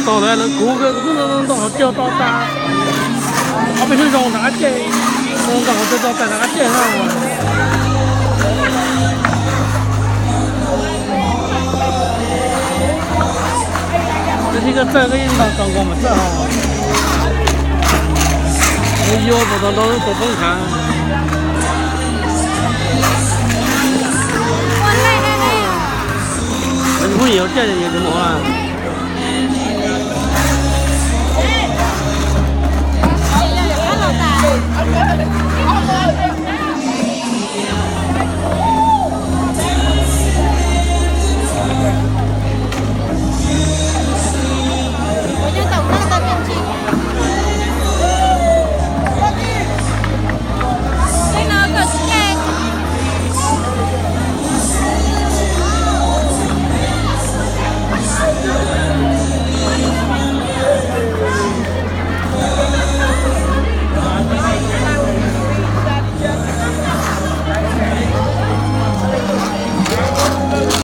Tau lawv, lawv kuv, kuv twb nto nto hauv caug tau tas. Ob peb hnub zoo rov qab caij, nto hauv caug tau tas rov qab caij na. Koj txawj, koj yeej nto tau nkaus mas txawj os. Kuv yuav puas tau ntau lub tus poob khav. Hnub yuav caij yuav tus mus hov.